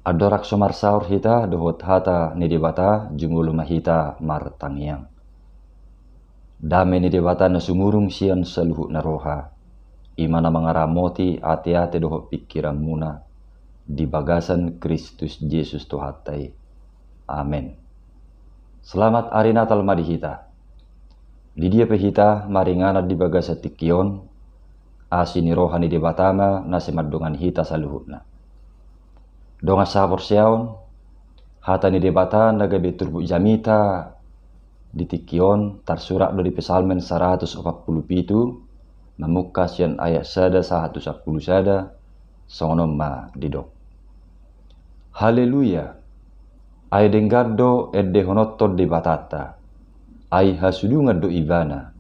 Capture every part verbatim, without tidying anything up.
Andorang so marsaor hita dohot hata ni Debata, jumolo ma hita martangiang. Dame ni Debata na sumurung sian saluhut na roha, i ma na mangaramoti ateate dohot pingkiranmuna di bagasan Kristus Jesus Tuhanta i. Amen. Selamat Ari Natal ma di hita. Di dia pe hita maringanan di bagasan tingki on, asi ni roha ni Debata ma na sai mandongani hita saluhutna. Dongan sahaporseaon, hata ni Debata na gabe turpuk jamita di tingki on tarsurat do di Psalmen saratus opat pulu pitu, mamungka sian ayat sada sahat tu sampulu sada, songon on ma didok. Haleluya! Ai denggan do endehononhon Debatanta, ai hasudungan do Ibana,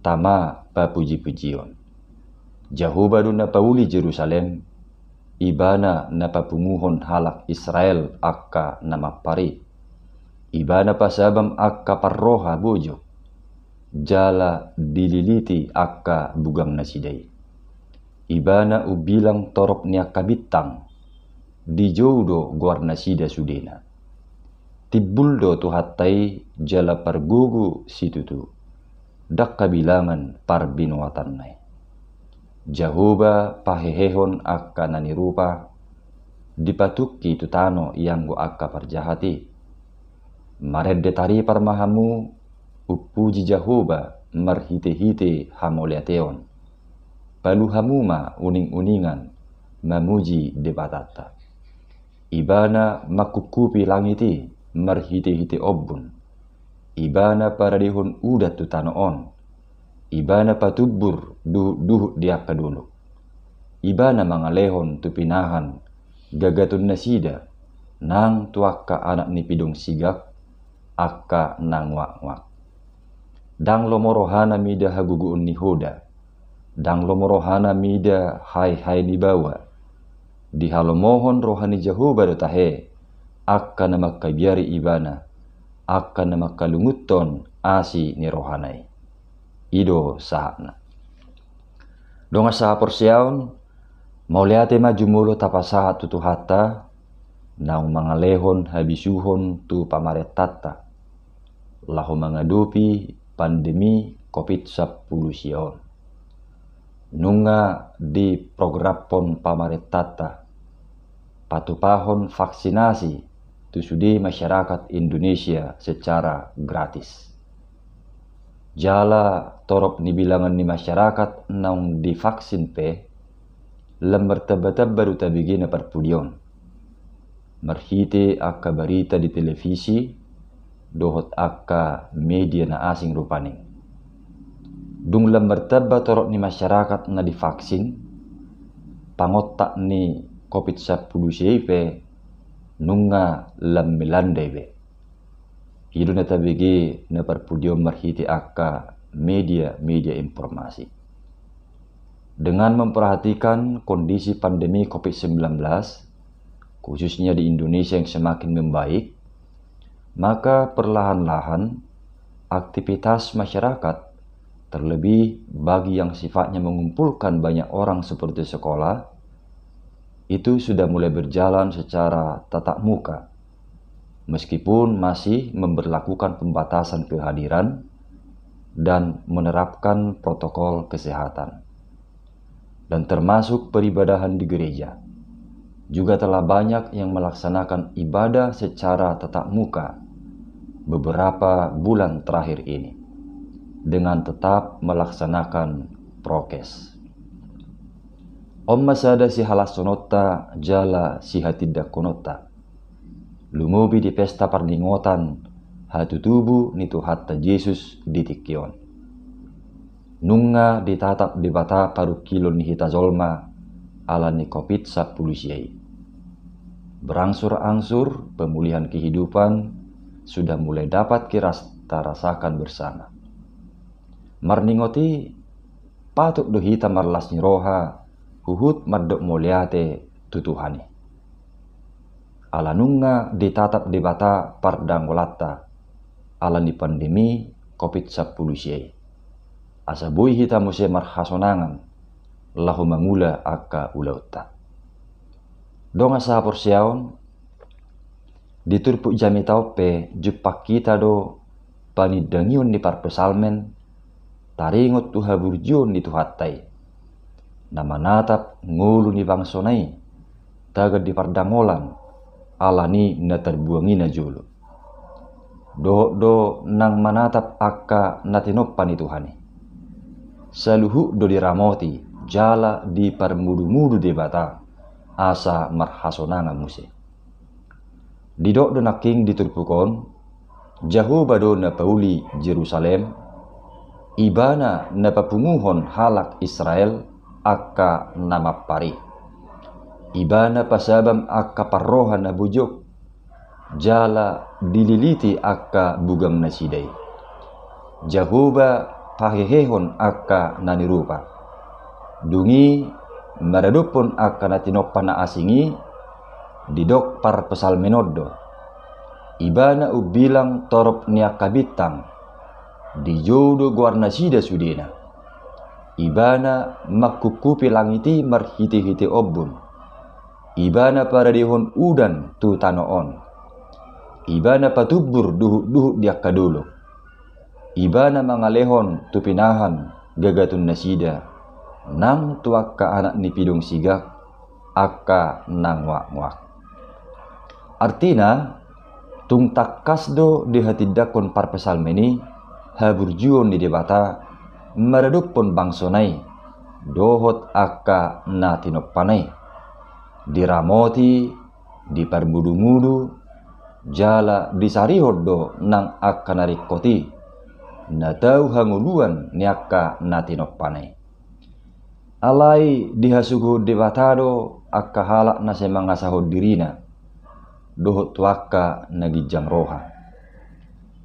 tama papujipujion. Jahowa do na pauli Jerusalem, Ibana na papunguhon halak Israel angka na mampar i. Ibana pasabam angka parroha bojok, jala dililiti angka bugangnasida i. Ibana umbilang torop ni angka bintang, dijou do goarnasida sudena. Timbul do Tuhanta i jala pargogo situtu, ndang habilangan parbinoatanna i. Jahowa pahehehon angka na nirupa, dipatungki tu tano ianggo angka parjahat i. Marende taripar ma hamu, umpuji Jahowa marhitehite hamauliateon. Palu hamu ma uninguningan mamuji Debatanta. Ibana mangkungkupi langit i marhitehite ombun. Ibana paradehon udan tu tano on. Ibana patumbur duhutduhut di angka dolok. Ibana mangalehon tu pinahan gagatonnasida, nang tu angka anak ni pidong sigak, angka na nguaknguak. Ndang lomo rohana mida hagogoon ni hoda. Ndang lomo rohana mida haehae ni baoa. Dihalomohon roha ni Jahowa do tahe angka na mangkabiari Ibana, angka na mangkalungunhon asi ni rohana i. I do sahatna. Dongan sahaporseaon, mauliate ma jumolo tapasahat tu Tuhanta, naung mangalehon habisuhon tu pamarentanta, laho mangadopi pandemi covid sampulu sia on. Nunga diprogramhon pamarentanta patupahon vaksinasi tu sude masyarakat Indonesia secara gratis. Jala torop ni bilangan ni masyarakat naung divaksin pe, lam martambatamba do tabege na parpudi on. Marhite angka barita di televisi, dohot angka media na asing rupani. Dung lam martamba torop ni masyarakat na divaksin, pangontak ni covid sampulu sia i pe nunga lam melanda i be. I do na tabege na parpudi on marhite angka media-media informasi. Dengan memperhatikan kondisi pandemi covid sembilan belas, khususnya di Indonesia yang semakin membaik, maka perlahan-lahan aktivitas masyarakat, terlebih bagi yang sifatnya mengumpulkan banyak orang seperti sekolah, itu sudah mulai berjalan secara tatap muka, meskipun masih memberlakukan pembatasan kehadiran dan menerapkan protokol kesehatan. Dan termasuk peribadahan di gereja, juga telah banyak yang melaksanakan ibadah secara tatap muka beberapa bulan terakhir ini, dengan tetap melaksanakan prokes. On ma sada sihalashononta jala sihatindangkononta, lumobi di pesta parningotan hatutubu ni Tuhanta Jesus di tingki on. Nunga ditatap Debata parungkilon ni hita jolma ala ni covid sampulu sia i. Berangsur-angsur pemulihan kehidupan sudah mulai dapat kita rasakan bersama. Marningot i, patut do hita marlas ni roha huhut mandok mauliate tu Tuhan i. Ala nunga ditatap Debata pardangolanta ala ni pandemi covid sampulu sia i, asa boi hita muse marhasonangan laho mangula angka ulaonta. Dongan sahaporseaon, Di turpuk jamita on pe jumpang hita do panindangion ni parpsalmen taringot tu haburjuon ni Tuhanta i, na manatap ngolu ni bangsona i tagan di pardangolan, ala ni na tarbuang i najolo. Dohot do nang manatap angka na tinompa ni Tuhan i. Saluhut do diramoti jala diparmudumudu Debata, asa marhasonangan muse. Didok do nangkin di turpuk on, Jahowa do na pauli Jerusalem, Ibana na papunguhon halak Israel angka na mampar i. Ibana pasabam angka parroha na bojok, jala dililiti angka bugang nasida i. Jahowa pahehehon angka na nirupa. Dung i maradophon angka na tinompa na asing i, didok parpsalmen on do, Ibana umbilang torop ni angka bintang, dijou do goarnasida sudena. Ibana mangkungkupi langit i marhitehite ombun. Ibana paradehon udan tu tano on. Ibana patumbur duhutduhut di angka dolok. Ibana mangalehon tu pinahan gagaton nasida, nang tu angka anak ni pidong sigak, angka na ngoakngoak. Artina, tung tangkas do dihatindangkon parpsalmen i haburjuon ni Debata maradophon bangsona i dohot angka na tinompana i. Diramoti, diparmudumudu, jala disarihon do nang angka na ringkot i, na tau hangoluan ni angka na tinompana i. Alai dihasuguhon Debata do angka halak na sai mangasahon dirina dohot tu angka na ginjang roha.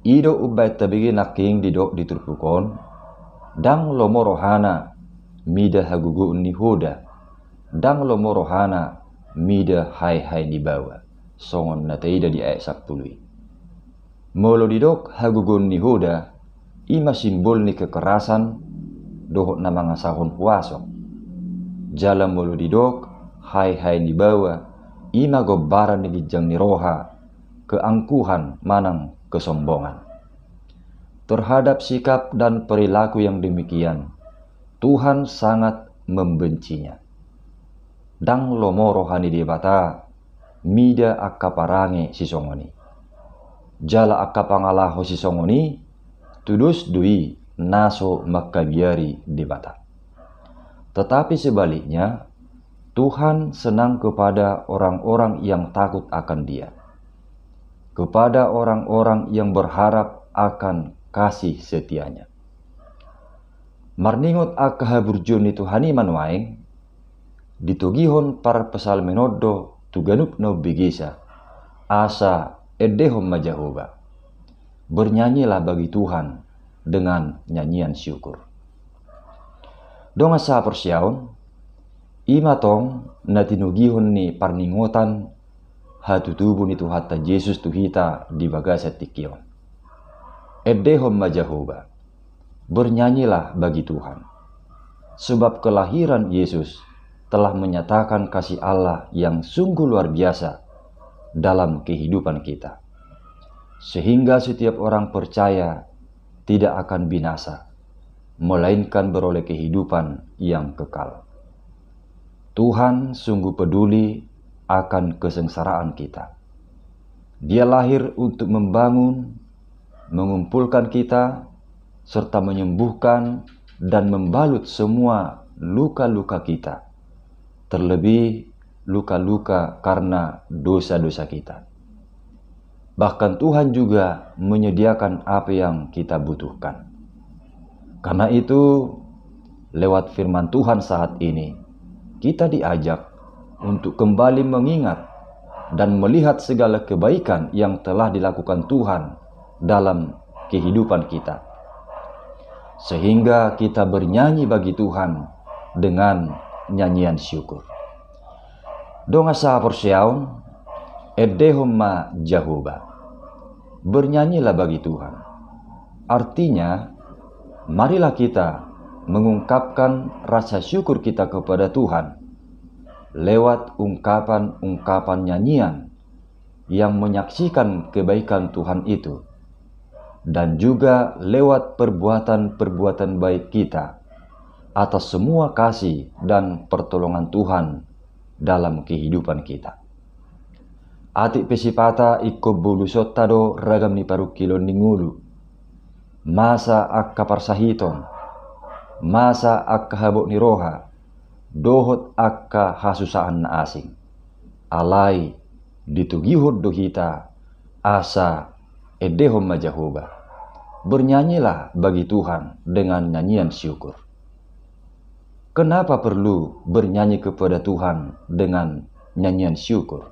I do umbahen tabege nangkin didok di turpuk on, ndang lomo rohana mida hagogoon ni hoda, ndang lomo rohana mida haehae ni baoa, songon na taida di ayat sampulu i. Molo didok hagogoon ni hoda, i ma simbol ni kekerasan dohot na mangasahon huaso. Jala molo didok haehae ni baoa, i ma gombaran ni ginjang ni roha, keangkuhan manang kesombongan. Terhadap sikap dan perilaku yang demikian, Tuhan sangat membencinya. Ndang lomo roha ni Debata mida angka parange sisongon i. Jala angka pangalaho sisongon i, tudos do i na so mangkabiari Debata. Tetapi sebaliknya, Tuhan senang kepada orang-orang yang takut akan Dia, kepada orang-orang yang berharap akan kasih setia-Nya. Marningot angka haburjuon ni Tuhan i ma nuaeng, ditogihon parpsalmen on do tu ganup na umbegesa, asa endehon ma Jahowa. Bernyanyilah bagi Tuhan dengan nyanyian syukur. Dongan sahaporseaon, i ma tong na tinogihon ni parningotan hatutubu ni Tuhanta Jesus tu hita di bagasan tingki on. Endehon ma Jahowa, bernyanyilah bagi Tuhan. Sebab kelahiran Yesus telah menyatakan kasih Allah yang sungguh luar biasa dalam kehidupan kita. Sehingga setiap orang percaya tidak akan binasa, melainkan beroleh kehidupan yang kekal. Tuhan sungguh peduli akan kesengsaraan kita. Dia lahir untuk membangun, mengumpulkan kita, serta menyembuhkan dan membalut semua luka-luka kita, terlebih luka-luka karena dosa-dosa kita. Bahkan Tuhan juga menyediakan apa yang kita butuhkan. Karena itu, lewat firman Tuhan saat ini, kita diajak untuk kembali mengingat dan melihat segala kebaikan yang telah dilakukan Tuhan dalam kehidupan kita, sehingga kita bernyanyi bagi Tuhan dengan nyanyian syukur. Dongan sahaporseaon, endehon ma Jahowa. Bernyanyilah bagi Tuhan. Artinya, marilah kita mengungkapkan rasa syukur kita kepada Tuhan lewat ungkapan-ungkapan nyanyian yang menyaksikan kebaikan Tuhan itu, dan juga lewat perbuatan-perbuatan baik kita atas semua kasih dan pertolongan Tuhan dalam kehidupan kita. Atik pe sipata ingkon bolusonta do ragam ni parungkilon ni ngolu. Masa angka parsahiton, masa angka habot ni roha, dohot angka hasusahan na asing. Alai ditogihon do hita asa endehon ma Jahowa. Bernyanyilah bagi Tuhan dengan nyanyian syukur. Kenapa perlu bernyanyi kepada Tuhan dengan nyanyian syukur?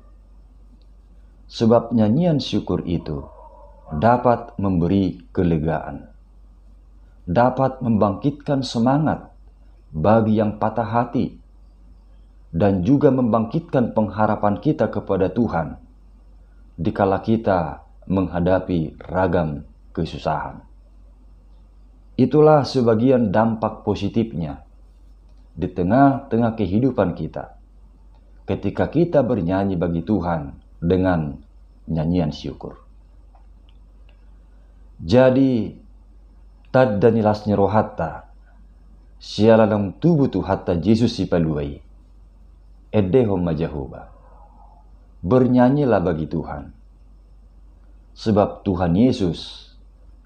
Sebab nyanyian syukur itu dapat memberi kelegaan, dapat membangkitkan semangat bagi yang patah hati, dan juga membangkitkan pengharapan kita kepada Tuhan dikala kita menghadapi ragam kesusahan. Itulah sebagian dampak positifnya di tengah-tengah kehidupan kita, ketika kita bernyanyi bagi Tuhan dengan nyanyian syukur. Jadi, tanda ni las ni rohanta, siala naung tubu Tuhanta Jesus Sipalua i, endehon ma Jahowa. Bernyanyilah bagi Tuhan. Sebab Tuhan Yesus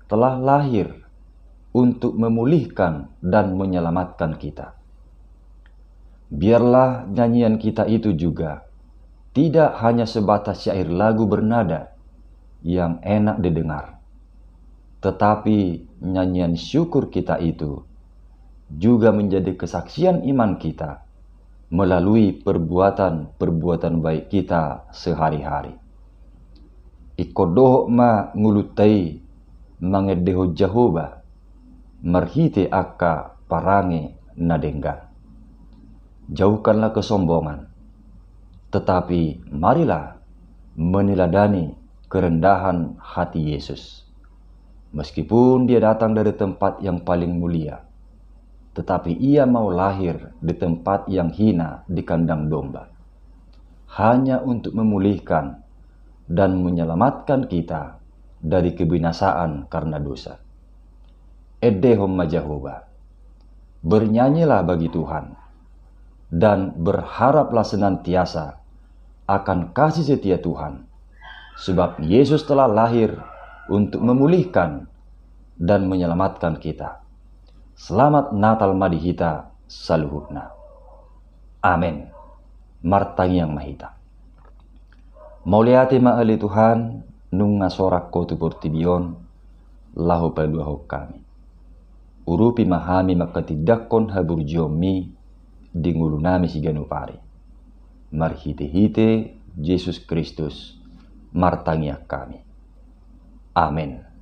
telah lahir untuk memulihkan dan menyelamatkan kita. Biarlah nyanyian kita itu juga tidak hanya sebatas syair lagu bernada yang enak didengar, tetapi nyanyian syukur kita itu juga menjadi kesaksian iman kita melalui perbuatan-perbuatan baik kita sehari-hari. Ingkon dohot ma ngolunta i mangendehon Jahowa marhite angka parange na denggan. Jauhkanlah kesombongan, tetapi marilah meneladani kerendahan hati Yesus. Meskipun Dia datang dari tempat yang paling mulia, tetapi Ia mau lahir di tempat yang hina di kandang domba, hanya untuk memulihkan dan menyelamatkan kita dari kebinasaan karena dosa. Endehon ma Jahowa. Bernyanyilah bagi Tuhan, dan berharaplah senantiasa akan kasih setia Tuhan, sebab Yesus telah lahir untuk memulihkan dan menyelamatkan kita. Selamat Natal ma di hita saluhutna. Amen. Martangiang ma hita. Mauliate ma ale Tuhan, nunga sorang Ho tu portibi on, laho paluahon hami. Urupi ma hami manghatindanghon haburjuonMi di ngolunami siganup ari. Marhitehite Jesus Kristus, martangiang hami. Amen.